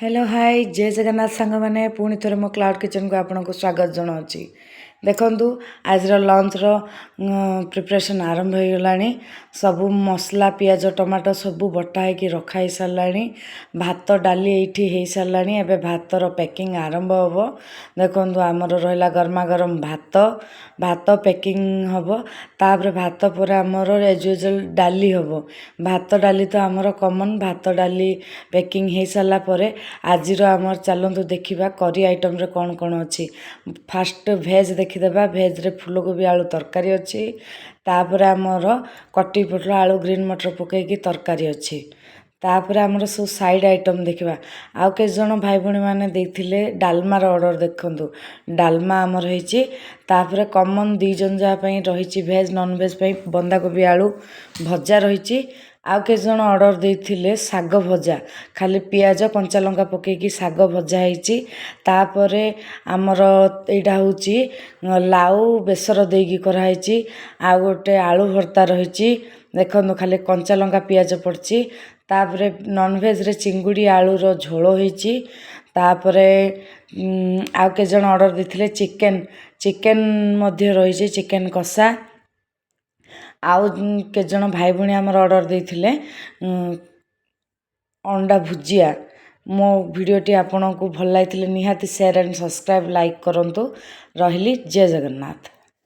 Hello, high, ଜୟ ଜଗନ୍ନାଥ ସାଙ୍ଗମାନେ। ପୁଣି ଥରେ ମୋ କ୍ଲାଉଡ଼ କିଚେନକୁ ଆପଣଙ୍କୁ ସ୍ୱାଗତ ଜଣାଉଛି। ଦେଖନ୍ତୁ, ଆଜିର ଲଞ୍ଚର ପ୍ରିପାରେସନ୍ ଆରମ୍ଭ ହୋଇଗଲାଣି। ସବୁ ମସଲା, ପିଆଜ, ଟମାଟୋ ସବୁ ବଟା ହେଇକି ରଖା ହେଇସାରିଲାଣି। ଭାତ, ଡାଲି ଏଇଠି ହେଇସାରିଲାଣି। ଏବେ ଭାତର ପ୍ୟାକିଂ ଆରମ୍ଭ ହେବ। ଦେଖନ୍ତୁ, ଆମର ରହିଲା ଗରମା ଗରମ ଭାତ। ଭାତ ପ୍ୟାକିଂ ହେବ। ତାପରେ ଭାତ ପରେ ଆମର ଏଜ୍ ୟୁଜୁଆଲ୍ ଡାଲି ହେବ। ଭାତ ଡାଲି ତ ଆମର କମନ୍। ଭାତ ଡାଲି ପ୍ୟାକିଂ ହେଇସାରିଲା ପରେ ଆଜିର ଆମର ଚାଲନ୍ତୁ ଦେଖିବା କରି ଆଇଟମ୍ରେ କ'ଣ କ'ଣ ଅଛି। ଫାଷ୍ଟ ଭେଜ୍ ଦେଖିଦେବା। ଭେଜ୍ରେ ଫୁଲକୋବି ଆଳୁ ତରକାରୀ ଅଛି। ତାପରେ ଆମର କଟି ପୋଟଳ ଆଳୁ ଗ୍ରୀନ୍ ମଟର ପକାଇକି ତରକାରୀ ଅଛି। ତାପରେ ଆମର ସବୁ ସାଇଡ଼୍ ଆଇଟମ୍ ଦେଖିବା। ଆଉ କେତେ ଜଣ ଭାଇ ଭଉଣୀମାନେ ଦେଇଥିଲେ ଡାଲମାର ଅର୍ଡ଼ର। ଦେଖନ୍ତୁ, ଡାଲମା ଆମର ହେଇଛି। ତାପରେ କମନ୍ ଦୁଇ ଜଣ ଯାହା ପାଇଁ ରହିଛି, ଭେଜ୍ ନନ୍ଭେଜ୍ ପାଇଁ ବନ୍ଧାକୋବି ଆଳୁ ଭଜା ରହିଛି। ଆଉ କେତେ ଜଣ ଅର୍ଡ଼ର ଦେଇଥିଲେ ଶାଗ ଭଜା, ଖାଲି ପିଆଜ କଞ୍ଚା ଲଙ୍କା ପକାଇକି ଶାଗ ଭଜା ହେଇଛି। ତାପରେ ଆମର ଏଇଟା ହେଉଛି ଲାଉ ବେସର ଦେଇକି କରାହେଇଛି। ଆଉ ଗୋଟେ ଆଳୁ ଭର୍ତ୍ତା ରହିଛି। ଦେଖନ୍ତୁ, ଖାଲି କଞ୍ଚା ଲଙ୍କା ପିଆଜ ପଡ଼ିଛି। ତାପରେ ନନଭେଜ୍ରେ ଚିଙ୍ଗୁଡ଼ି ଆଳୁର ଝୋଳ ହେଇଛି। ତାପରେ ଆଉ କେତେ ଜଣ ଅର୍ଡ଼ର ଦେଇଥିଲେ ଚିକେନ୍। ଚିକେନ୍ ମଧ୍ୟ ରହିଛି, ଚିକେନ୍ କଷା। ଆଉ କେତେ ଜଣ ଭାଇ ଭଉଣୀ ଆମର ଅର୍ଡ଼ର ଦେଇଥିଲେ ଅଣ୍ଡା ଭୁଜିଆ। ମୋ ଭିଡ଼ିଓଟି ଆପଣଙ୍କୁ ଭଲ ଲାଗିଥିଲେ ନିହାତି ସେୟାର ଆଣ୍ଡ ସବସ୍କ୍ରାଇବ୍, ଲାଇକ୍ କରନ୍ତୁ। ରହିଲି, ଜୟ ଜଗନ୍ନାଥ।